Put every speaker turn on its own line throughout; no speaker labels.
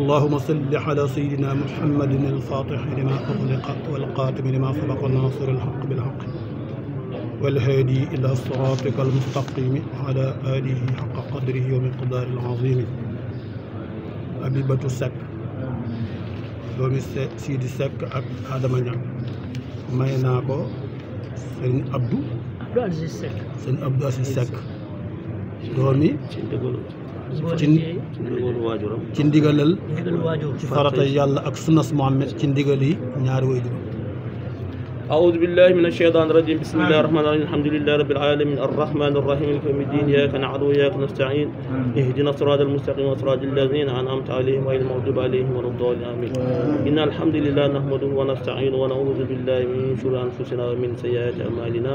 اللهم صل على سيدنا محمد الفاتح لما أغلق والقاتم لما سبق الناصر الحق بالحق والهادي إلى صراطك المستقيم على آله حق قدره ومقدار العظيم. Abibatu Seck doomi Sidi Seck ak Adama Niang may naa ko sëñ Abdou Aziz Seck doomi ci ndigalal ci farata yàlla ak sunnas Muhammad ci ndigal yi ñaari way juróom.
أعوذ بالله من الشيطان الرجيم بسم الله الرحمن الرحيم الحمد لله رب العالمين الرحمن الرحيم مالك يوم الدين إياك نعبد وإياك نستعين اهدنا الصراط المستقيم صراط الذين أنعمت عليهم غير المغضوب عليهم ولا الضالين آمين. إن الحمد لله نحمده ونستعينه ونعوذ بالله من شرور أنفسنا ومن سيئات أعمالنا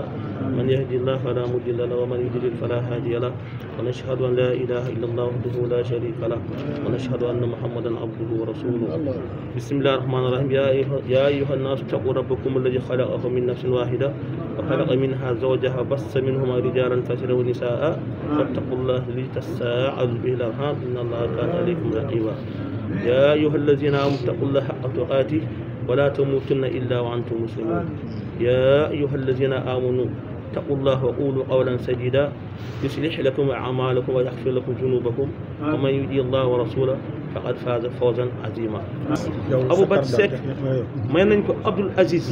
من يهدي الله فلا مضل له ومن يضلل فلا هادي له ونشهد أن لا إله إلا الله وحده لا شريك له ونشهد أن محمدا عبده ورسوله. بسم الله الرحمن الرحيم يا أيها الناس اتقوا ربكم الذي خلقكم من نفس واحدة وخلق منها زوجها بث منهما رجالا كثيرا ونساء واتقوا الله الذي تساءلون به الأرحام إن الله كان عليكم رقيبا. يا أيها الذين آمنوا اتقوا الله حق تقاته ولا تموتن إلا وأنتم مسلمون. يا أيها الذين آمنوا اتقوا الله وقولوا قولا سديدا يصلح لكم أعمالكم ويغفر لكم ذنوبكم ومن يطع الله ورسوله فقد فاز فوزا عظيما. أبو بكر Seck may nañ ko Abdoul Aziz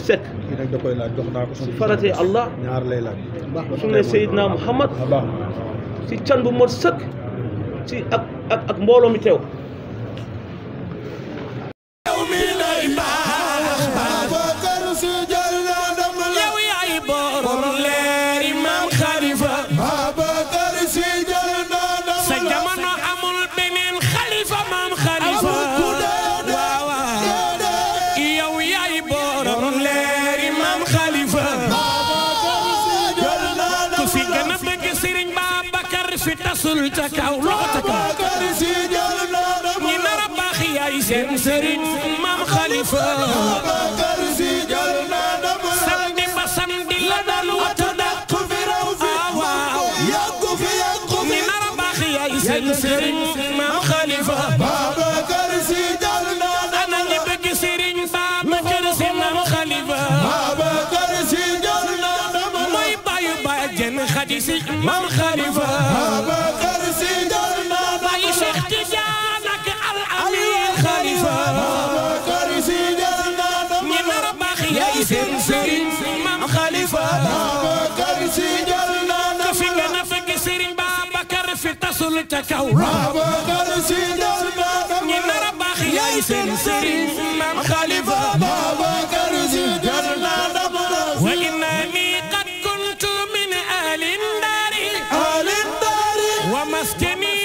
Seck si faratee Allah su ne Seydina Muhammad si can bu mot sëkk si ak mbooloo mi teew. ñi nar a baax yaay seen sëriñ Maam Khalifa samedi ba samedi la daan watu dàq fi raw fi ñi nar a baax yaay seen sëriñ Maam Khalifa ana ñi bëgg sëriñ Babacar Si Maam Khalifa mooy baayu bàjjen Xadi Si Maam Khalifa seen sëriñ Maam Khalifa Babacar Si jël na ko fi nga na fekk sëriñ Babacar fi tasul ca kaw Babacar Si jël na ñi nar a baax yaay seen sëriñ Maam Khalifa Babacar Si jël na wa innani qad kuntu min alin dari wa maskani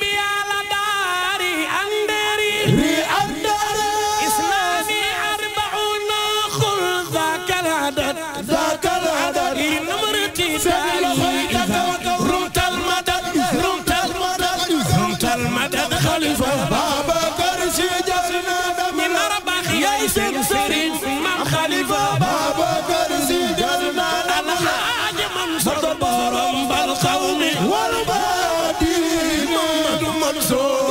bi ala dari andari Babacar Si jël na ñi nar a baax yaay seen sëriñ Maam Khalifa Babacar Si jël na Alxaaji Mansour borom bal xawmi wal baadi Mamadu Mansour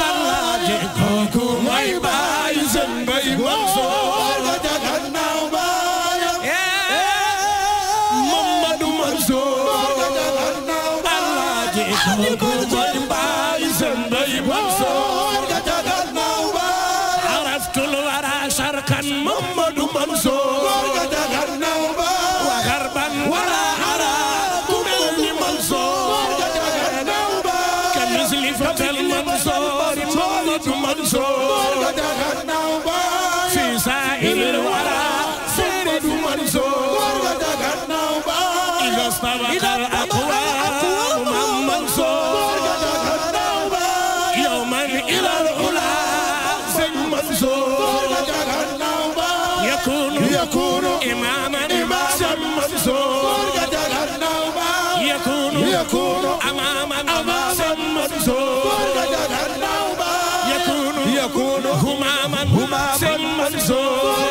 Alxaaji kooku mooy baay seen bay Mansour Mamadu Mansour Alxaaji
عرفت الورى شرقا محمد منصور وغربا ولا عراق من منصور كمثل فتى المنصور محمد منصور في سائر الورى سيد منصور إذا استبق الأقوام من منصور يوما إلى العلا زي منصور يكون إماما زي منصور يكون أماما زي منصور يكون هماما زي منصور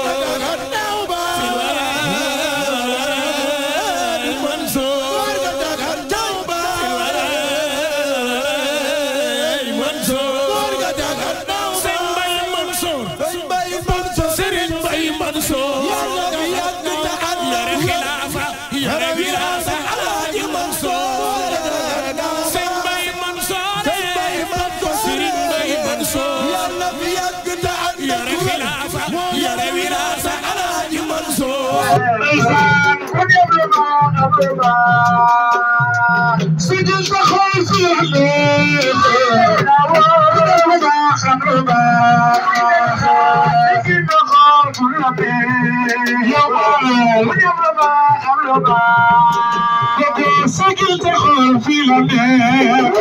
سجن دخل في الليل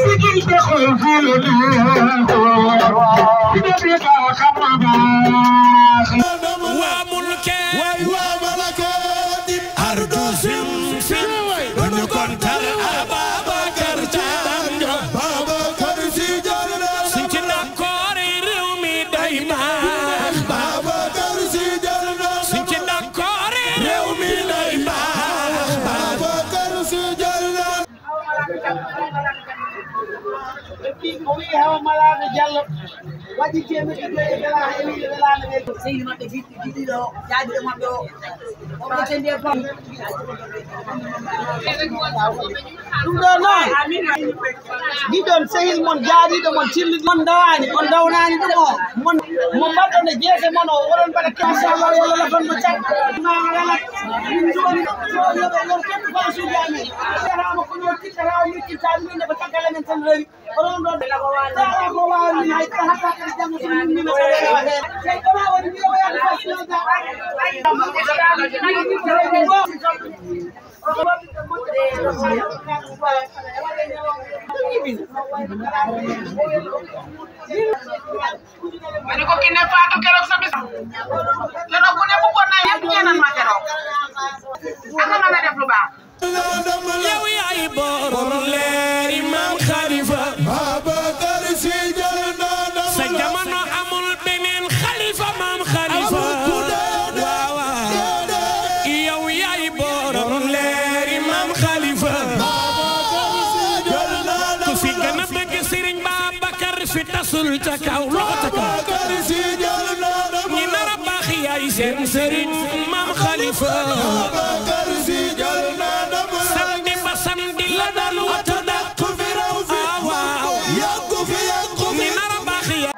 سجن دخل في Didon sehil mon jaadi do mon tilli mon dawani on dawnani dum mon baddo ne jeese mon o woron bada kasa Allah wala la fan mo chat ma wala min joni so yo ko kep ko su jami dara mo ko no titara ni titami ne ba takala men tan reri on do la ko wani hay ta hatta ka jamu ni ma sala he sai ko wani mi o ya ko su da Mane ko ki ne faatu keroog sa bis keroog ku ne bu ko na yépp ñeenal ma keroog aka mën a def lu baax
yow yaay borom leeri Maam Khalifa Babacar Si jël na sa jamono amul beneen xalifa Maam Khalifa waaw yow yaay borom leeri Maam Khalifa ku fi gën a bëgg Sëriñ Babacar fi tasul ca kaw loxo ca kaw ñi nar a baax yaay seen Sëriñ Maam Khalifa samedi ba samedi la daan watu dàq fi raw fi waaw yàggu fi ñi nar a baax yaay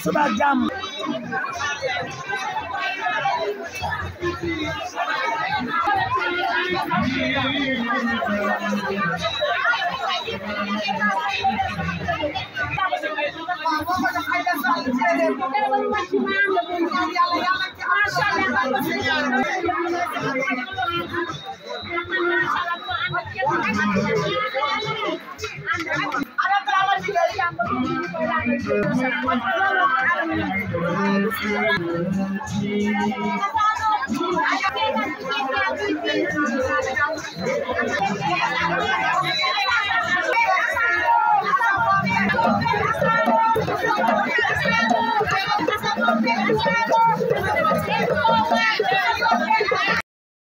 suba jàmm
Thank you.